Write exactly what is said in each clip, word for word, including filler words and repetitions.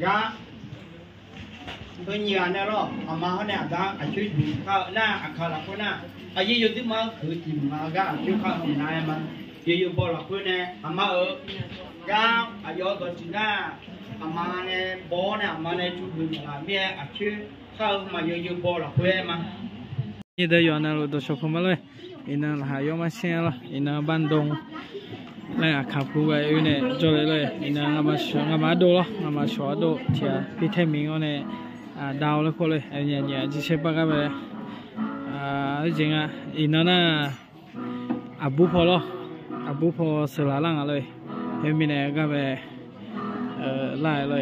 Gar heunyiq ghaq nae lawr, aqma hawr nae aqda aqcoer duq kar-eu nar, aqkaq lafkhoer nar, aqyuif yawduir ma-anr huiq tiq ma gar aqcoer kar-eu maqna-aer ma. Yawzeu baw lafkhoer nae aqma-euq gar aqyawf-anr dawq tiq nar, aqma nae baw-awr nae aqma nae cu huiq maqlaq mir-aer aqcoer kar-eu ma yawzeu baw lafkhoer-aer ma. Nyir deuq yawqha navluf dawqshawq pu ma lor. Iqnan laqkhaq yawr mar shaer-a lor. Iqnan bar dm laer aqkaq pu ghae-eu nae jawrle lor. Iqnan ngamaf ardov lor, ngamaf shawq ardov tiq ghaq pirtaer miq-awr nae dav-awr laer khawf lor. Aqnyaf nyaf jirsaer bar gar bae. Arjeq nga, iqnan nar aqbur paw lor, aqbur paw sheuqlaf lar nga lor. Khoermirnae gar bae lar-aer lor.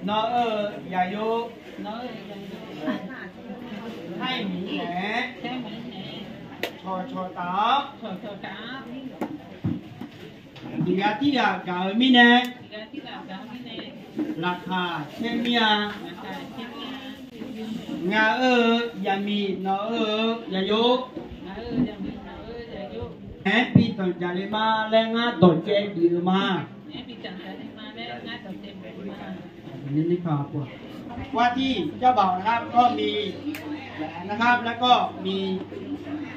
Nawq-euq yaqyo, Taqmiq naeq-aer cawqcawq taf-awr, tiq ghaq tirghaq gaq-eu mirnae, laqkhaq caer mir-a. Ngaq-euq yaqmiq, nawq-euq yaqyo, aer bi danqdzaq le ma laer ngar dawqcaev bif-eu ma. ว่าที่เจ้าบ่าวนะครับ ก็มีแหวนนะครับ แล้วก็มี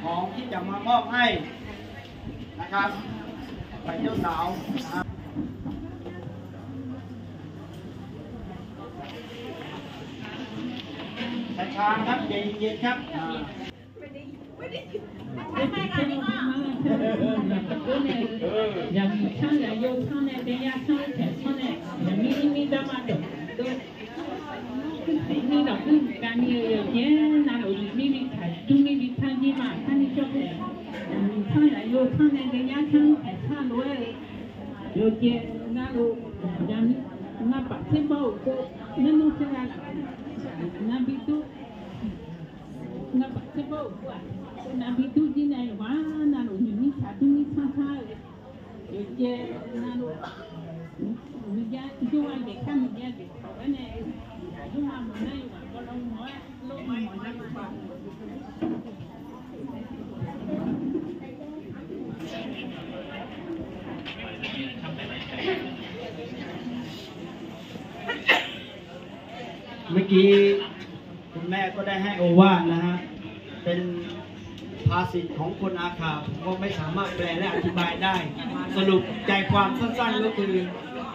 ของที่จะมามอบให้นะครับ ฝ่ายเจ้าสาวนะครับ ช้าๆครับ ใจเย็นๆครับ Yaqmiq tsanr, yaqyo tsanr nae, daeyar tsanr, taeq tsanr nae, yaqmir mir dar ma dawq. Ni lafkhoer gani-eu yawqjeq navluf, yaqmir bi taq dur mir bi tsanr jir ma, tsanr ni cawr taeq. Yaqmiq tsanr, yaqyo tsanr nae, daeyar tsanr, taeq tsanr lof-aer-eu yawqjeq navluf, yaqmir ngaq baf tserbawr-euq pov, nae nmr tser gha laf, ngaq bi dur, ngaq baf tserbawr-euq pov-aq, ngaq bi dur jir nae yawqghaq navluf, yaqmir taq dur mir tsanr tsanr-eu yawqjeq navluf, Miqyaer jawrgar daeq kar, Miqyaer daeq tawq-aer nae, aqyawfmaf maqnar yawqghaq gawrlawr mawr-aer lawr mawr nar ma. เมื่อกี้คุณแม่ก็ได้ให้โอวาทนะฮะ เป็นภาษิตของคนอาข่า ผมก็ไม่สามารถแปลและอธิบายได้ สรุปใจความสั้นๆก็คือ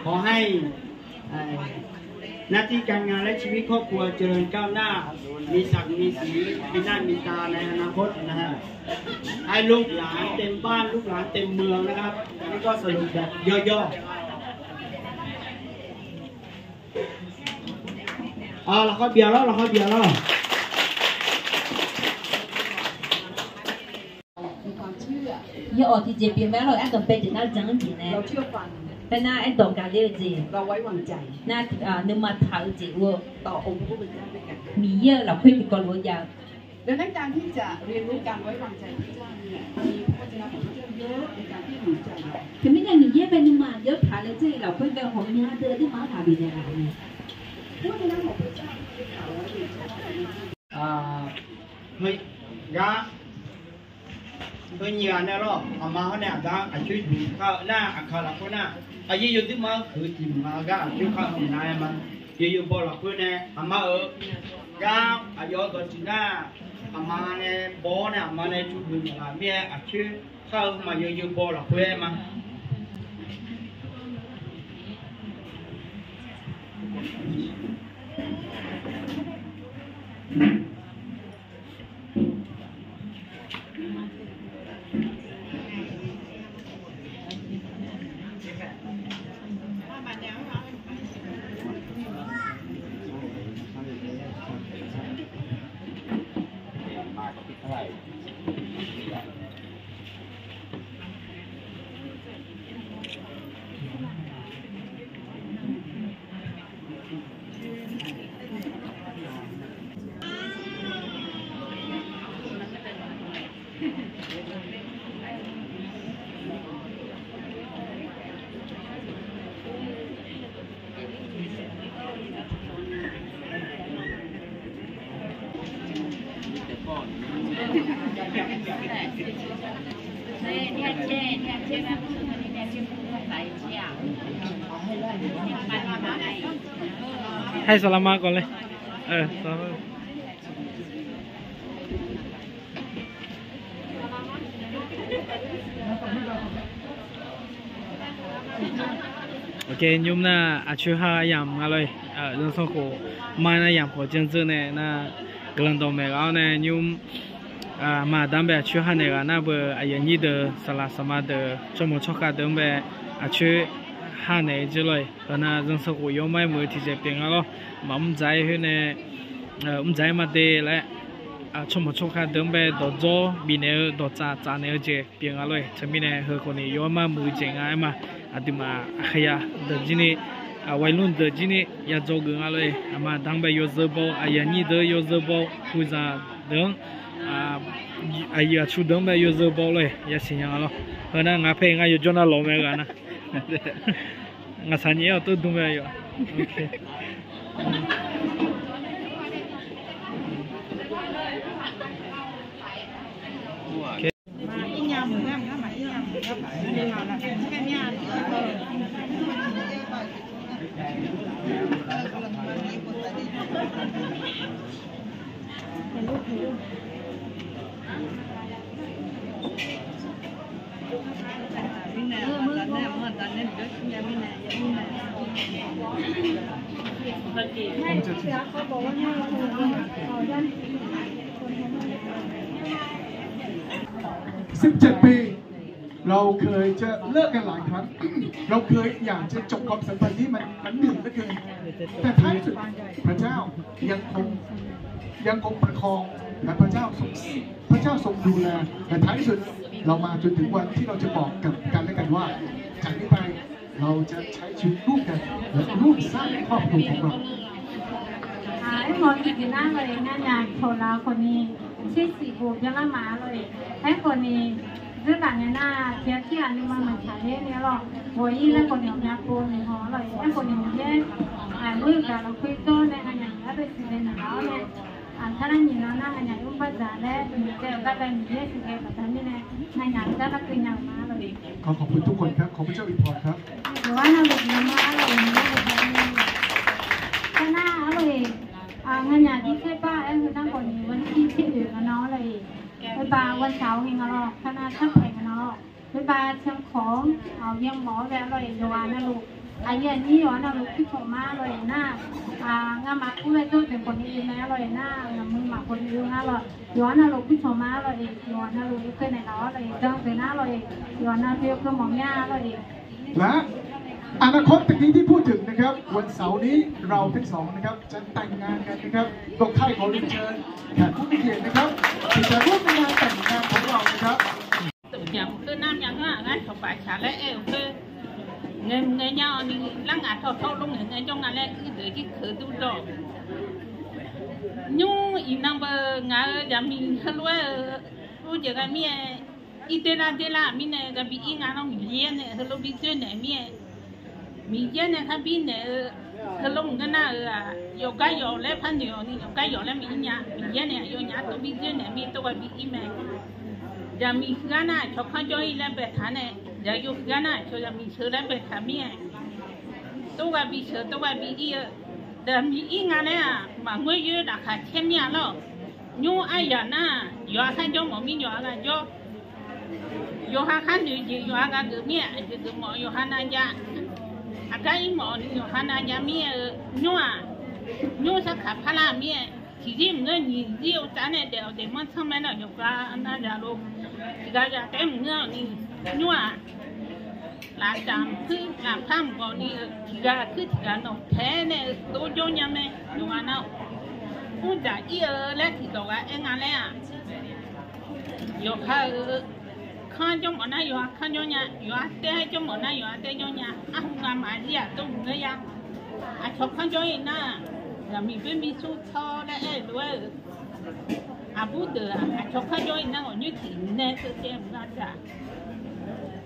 ขอให้ เอ่อ หน้าที่การงานและชีวิตครอบครัวเจริญก้าวหน้า มีศักดิ์มีศรี มีหน้ามีตาในอนาคตนะฮะ ให้ลูกหลานเต็มบ้าน ลูกหลานเต็มเมืองนะครับ อันนี้ก็สรุปแบบย่อๆ Lafkhoer bif-a lawr, lafkhoer bif-a lawr. Yawawq tiqjeq pyeuf mae-a lawq, aerdawq bae jeq nar jan-anr jeq nae, bae nar aerdawq gaqler-eu jeq, nar nuima taq-eu jeq ur-eu, Miqyaer-euq lafkhoer tiqkawv lof-aer jav-eu. Teumirnae Miqyaer bae nuima yawtaq laer dzer-eu lafkhoer bae hawq nya deuv aqduimaf-anr taq bifnaeq laf-euq mae. Gar heunyiq ghaq nae lawr, aqma hawr nae aqda aqcoer duq kar-eu nar, aqkaq lafkhoer nar, aqyuif yawduir ma-anr huiq tiq ma gar aqcoer kar-eu maqna-aer ma. Yawzeu baw lafkhoer nae aqma-euq gar aqyawf-anr dawq tiq nar, aqma nae baw-awr nae aqma nae cu huiq maqlaq mir-aer aqcoer kar-eu ma. Yawzeu baw lafkhoer-aer ma. Hai saqlaq ma kawv le. Saqlaq ma. Oke, nymr nar aqcoer ha yamq nga lor-e. Zanrsanrkhof mar nar yamq khawf janrdzeur nae nar, guiqlanq dawqmaeq ghaq-awr nae nymr aqma aqda-anr bae aqcoer ha naeq ghaq nar beu, aqyuif aqnyir deuq, saqlaq saqma deuq, tsawrmawq tsawrkhav deuq-anr bae aqcoer ha naeq-eu jeq lor-e. Heu nar zanrsanrkhof yawmar muiq-eu tiqjeq pyeuf nga lor. Maqmr dzaq-aer khoer nae mr dzaq-aer maqde laer, tsawrmawq tsawrkhav deuq-anr bae dawqdzawr bifnaeq-eu, dawqtsaf tsafnaeq-eu jeq pyeuf nga lor-e. Teumirnae heu khawf ni yawmar muiq-eu jeq nga aer ma. Aqduimaf aqkhaqya deuq jir ni, aqwae lmr deuq jir ni yadzaw geuf nga lor-e. Aqma aqda-anr bae yawzeu baw, aqyuif aqnyir deuq yawzeu baw, puzaq deuq-anr, aqyuif aqtsu deuq-anr bae yawzeu baw lor-e, yasiq nya nga lor. Heu nar ngaq pae ngar yawjawr nar lawq mae ghaq nar. Ngaqsaq nyiq-aer awq tov dm mae yawq. Siebjan pe เราเคยจะเลิกกันหลายครั้ง เราเคยอยากจะจบความสัมพันธ์นี้มันมันเหนื่อยเหลือเกิน แต่ท้ายสุดพระเจ้ายังคงยังคงประคองและพระเจ้าทรงพระเจ้าทรงดูแล แต่ท้ายสุดเรามาจนถึงวันที่เราจะบอกกับกันและกันว่าจากนี้ไปเราจะใช้ชีวิตร่วมกันและร่วมสร้างครอบครัวของเรา Aerkhawf ni tiqjeq nar lor-e, nganyaf tawqlaf khawf ni, tsersiq bof byanlar maf lor-e. Aerkhawf ni, dzeurlaf ngae nar, tiqghaq tirghaq nuima maqtsaq ler ni lor. Ghawq-ir laer khawf ni aqmyan pov noeq haw lor-e. Aerkhawf ni Miqyaer aqghoer-eu gaq lafkhoer dawr nae nganyaf iqbax bae siqle naeqlaf-awr nae, aqkar nar nyiq nan nar nganyaf yawr bar dzaq laer noeqtsaev-eu gar bae Miqyaer siqle baqda mirnae, nganyaf iqbax lar keuv nya-euq ma lor-e. Khawf khawf pui tuv khawf ni kar khawf pui cawv bi pawq kar. Yawqha navluf guiqlanq ma lor-e. Kar nar lor-e, nganyaf jirsaer bar-aer heu nar khawf ni วันที่ tser oeq nga nan lor-e. Khoerbav วันเสาร์ nga lor, kar nar sharpaeq nga nan lor. Khoerbav เชียงของ yawmawf-awr bae lor-e, yawqghaq navluf, aqyuif aqnyir yawqghaq navluf kuircawq ma lor-e nar, ngamaf kur bae dawr deuq khawf ni oe mae lor-e nar, ngaqmuiq maf khawf ni oe nga lor. Yawqghaq navluf kuircawq ma lor-e, yawqghaq navluf oekeuv naeqlaf-awr lor-e, dan deuq nar lor-e, yawqghaq nav bi oekeuv mawf mya lor-e. และอนาคตตะกี้ที่พูดถึงนะครับ วันเสาร์นี้เราทั้งสองนะครับจะแต่งงานกันนะครับ ก็ใคร่ขอเรียนเชิญแขกผู้มีเกียรตินะครับที่จะร่วมในงานแต่งงานของเรานะครับ Teuq jaq-eu keuv nar myav ngar aqgar cawq baf shaq laer aer-eu khoer, ngaeq ngaeq nya-awq ni, lar ngaq tawq tawr lof ngaeq ngae jawr nga laer uir deuq jir keuq dur dawq. Nymr iqnan beu ngaq-euq zaqmiq heulof-aer-eu, urjeq ghae mir-aer, ir der lar der lar-aq mirnae ghae bi ir nga nar Miqyaer nae heulof bi dzoer naeq mir-aer, Miqyaer nae khar bir naeq-eu, heulof mq ngeur nar-euq-aq, yawqgar yawq laer par noeq-awq ni yawqgar yawq laer maqir nya. Miqyaer nae aqyawfnyaf tov bi dzoer naeq mir tov ghae bi ir mae. Zaqmiq huiq gar nar aqcawq kanr jawr-ir laer baetaq nae, zaqyo huiq gar nar aqcawq zaqmiq sheuq laer baetaq mir-aer, tov ghae bi sheuq tov ghae bi ir-eu, zaqmiq ir nga laer-aq maqngeur yoer laqkhaq caer mir-a lawr. Nymr aryaq nar yawqha khar jawr mawf mir yawqha ghaq jawr. Yawqha khar noeq jeq yawqha ghaq geuf mir-aer, aqjeq geuf mawf yawqha nav jav. Aqgar ir mawf ni yawqha nav jav mir-eu nymr-aq, nymr sarkaq parlar mir-aer, tiqzir maqngeur nyiq zir-eu tav nae daef-awq daefmanr tsanr mae nar yawqghaq nav zaq lo. Tiqghaq zaq taef maqngeur-awq ni nymr-aq, lafcaf mqkuir lafpar mqgawq ni-eu tiqghaq kuir tiqghaq nawq taef-aer nae-eu dov jawr nya mae. Yawqghaq nav mr dzaq ir-eu laer tiqdawq ghaq aer nga laer-aq, yawqha-euq kanr jawr mawf nar yawqha kanr jawr nya, yawqha taer jawr mawf nar yawqha taer jawr nya. Arhu nga maqzir-aq dov mqngeur ya. Aqcawq kanr jawr-ir nar, zaqmiq boer mir sur tsawr laer aer-eu lof-aer-euq, aqbur deuq-aq aqcawq kanr jawr-ir nar ghawqnyoer tiq nae teu taev mq nga taq.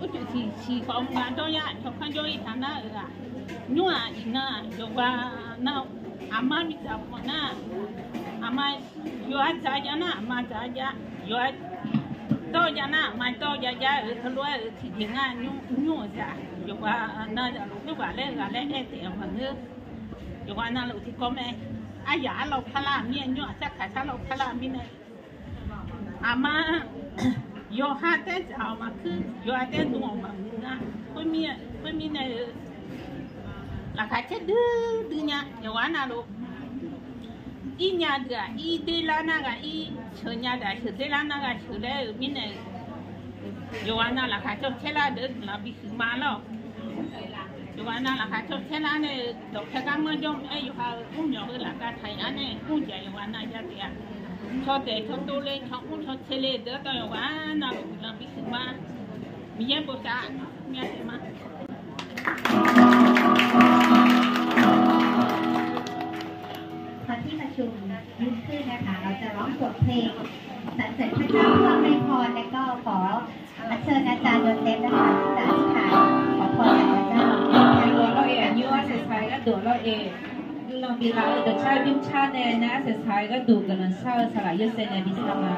Urcuf tiq siq khawf mq nga dawr ya aqcawq kanr jawr-ir taq nar-euq-aq, nymr-aq iqnan-aq yawqghaq nar, aqma bi dzaq mawf nar, aqma yawqha dzaq jav nar aqma dzaq jav, yawqha dawr jav nar aqma dawr jav jav-euq teulof-aer-euq tiqjeq ngar nymr-euq zaq yawqghaq nav zaq lof khoerghaq laer ghaq laer aer taef-a maqngeur. Yawqghaq navluf tiqkawv mae. Aryaq arlawr parlar-eu mir-aer, nymr aqsar kaq sharlawr parlar-eu mirnae, aqma yawqha taer-awq maqkuir, yawqha taer dm-awq maqmuiq nga. Khoermirnae-eu, laqkhaq caer duidui nya. Yawqghaq navluf, ir nya deuq-aq ir, der lar nar ghaq ir, sheuq nya deuq-aq sheuq, der lar nar ghaq sheuq laer-euq mirnae-eu, yawqghaq nav laqkhaq caer caer lar deuq-anr guiqlanq bihuiq ma lawr. Yawqghaq nav laqkhaq caer caer lar nae-eu dawqpae gar manr jawr-aer, yawqha-euq mrmyawq heu lafkhav taq-ir-a nae mrjaq yawqghaq nav ya taef-a. Caw daeq caw tov le, caw mr caw tser le deuq-anr dawq yawqghaq navluf guiqlanq bihuiq ma. Miqyaer bosav myav taef ma. พอที่ประชุมลุกขึ้นนะคะ เราจะร้องบทเพลงสรรเสริญพระเจ้าเพื่ออำนวยพร และก็ขออัญเชิญอาจารย์โยเซฟนะคะ ที่จะอธิษฐานขอพรจากพระเจ้า Dawq lawr-e, aqnyir-anr saeqsaq-aer gharduq lawr-e. Guiqlanq biflaf-eu dawqcar bymrcar nae nar saeqsaq-aer gharduq guiqlanq shar-eu saqlaq Yorsaev nae bishar ma.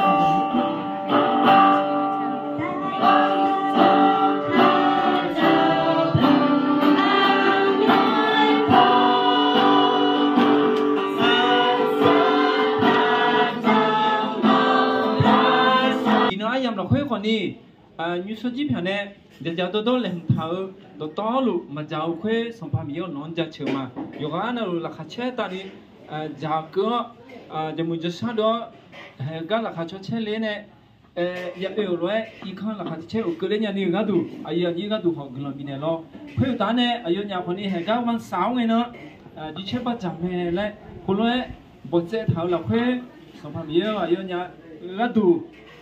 Iqnan aryamq lafkhoer khawfni, nymrshawr jir pyaq nae, dzaqdzaq dawrdawr laeqhmq taq-eu dawqtawvluf maqdzaq-eu khoer Sanqpaq Miqyaer-awr nawq-anr jaceuq ma. Yawqghaq navluf laqkhaq caer tavni dzaq keuv-awr, jaqmuiq jaqshar dov-awr, haeq gar laqkhaq caw caer le nae, ya oe-euq lof-aer irkanr laqkhaq caer uq keuvle nyani-euq gharduq, aqyuif aqnyir gharduq khawf guiqlanq bifnaeq lawr. Khoeruqtaf nae aqyawfnyaf khawfni haeq gar bar saf-awr ngae nan, jircaer bar dzaq mae laer khoerlof-aer bawqtsaev taq-euq lafkhoer, Sanqpaq Miqyaer-awr aqyawfnyaf gharduq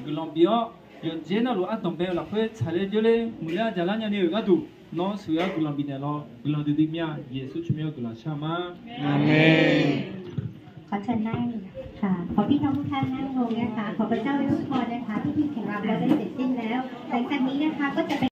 guiqlanq bif-awr, yawqjeq navluf ardanqbae-eu lafkhoer tsaqler dzeurler muiqler-a jaqlar nyani-euq gharduq, nawr sheuqghae-awr guiqlanq bifnaeq lawr. Guiqlanq duidui mir-a. Yeqsur tsawrmyanr guiqlanq shar ma. Aqmeq. ขอเชิญนั่งค่ะ ขอพี่น้องทุกท่านนั่งลงนะคะ ขอพระเจ้าอวยพรนะคะ พิธีของเราก็ได้เสร็จสิ้นแล้ว หลังจากนี้นะคะ ก็จะเป็น